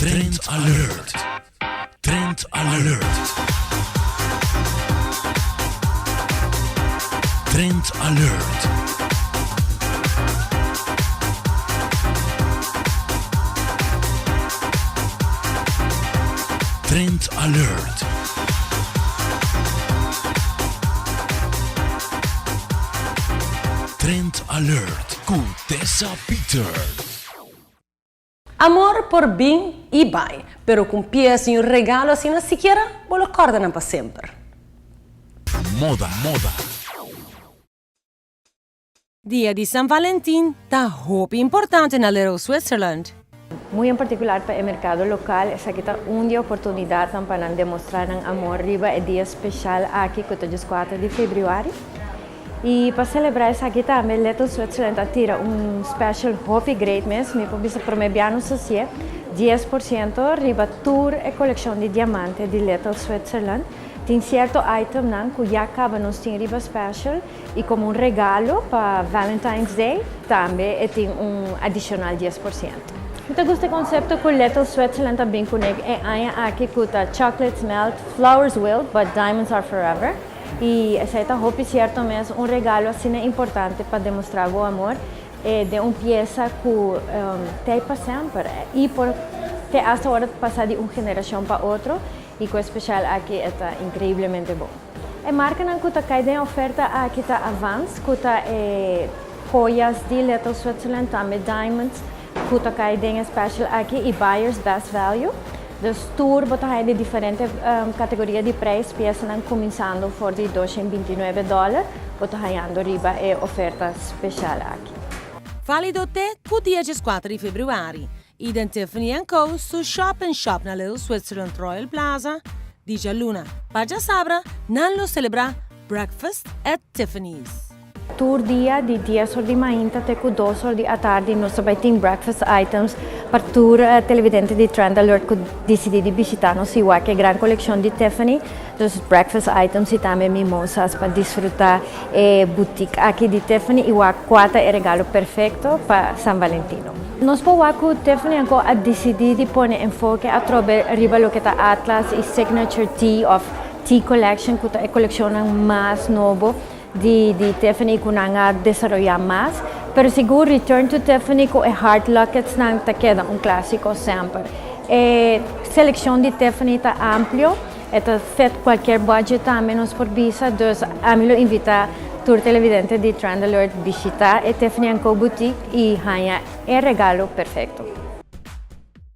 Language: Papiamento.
Trend Alert. Trend Alert. Trend Alert. Trend Alert. Trend Alert cu Tessa Peters. Amor por bin y bai, pero cu un pies y un regalo asina sikiera bo lo corda nan pa semper. Moda, moda. Dia di San Valentin ta hopi importante na Little Switzerland. Muy en particular pa e mercado local, esaki ta un di e oportunidadnan pa nan demostra nan amor riba e dia special aki cu ta 14 di februari. Y pa celebra esaki tambe Little Switzerland a tira un special hopi great mes, mi por bisa prome bia nos hacié, 10% riba tur e coleccion di diamante di Little Switzerland. Tin cierto itemnan cu ya caba nos tin riba special y como un regalo pa Valentine's Day tambe e tin un adicional 10%. Mi ta gusta e concepto cu Little Switzerland ta bin cune e aña aki cu ta "Chocolates melt, flowers wilt, but diamonds are forever". Y esey ta hopi cierto mes, un regalo asina importante pa demostra bo amor di un pieza cu ta pa semper y por te hasta ora pasa di un generacion pa otro y cu special aki ta increiblemente bon. E marcanan cu ta cay den oferta aki ta Avance, cu ta e joyas di Little Switzerland, tambe diamonds, cu ta cay den special aki y Buyer's Best Value. Dus tur bo ta haya di diferente categoria di prijs, piesanan cuminsando for di $229, bo ta hayando riba e oferta special aki. Valido te cu dia 4 di februari. Y den Tiffany Co. su shop in shop na Little Switzerland Royal Plaza, di dialuna pa diasabra, nan lo celebra Breakfast at Tiffany's. Tur dia di 10 or di mainta te cu 2 or di atardi nos bay tin breakfast items pa tur televidente di Trend Alert cu dicidi di bishita nos y wak e gran coleccion di Tiffany. Dus breakfast items y tambe mimosas pa disfruta e boutique aki di Tiffany y wak cua ta e regalo perfecto pa San Valentino. Nos por wak cu Tiffany Co. a dicidi di pone enfoke atrobe riba loke ta Atlas y Signature T of T Collection, cu ta e coleccion mas nobo di Tiffany cu nan a desaroya mas. Pero sigur Return to Tiffany cu e Heart Lockets nan ta keda un clasico semper. E seleccion di Tiffany ta amplio, ta fit cualkier budget tambe nos por bisa, dus ami lo invita tur televidente di Trend Alert bishita e Tiffany Co. Boutique y haya e regalo perfecto.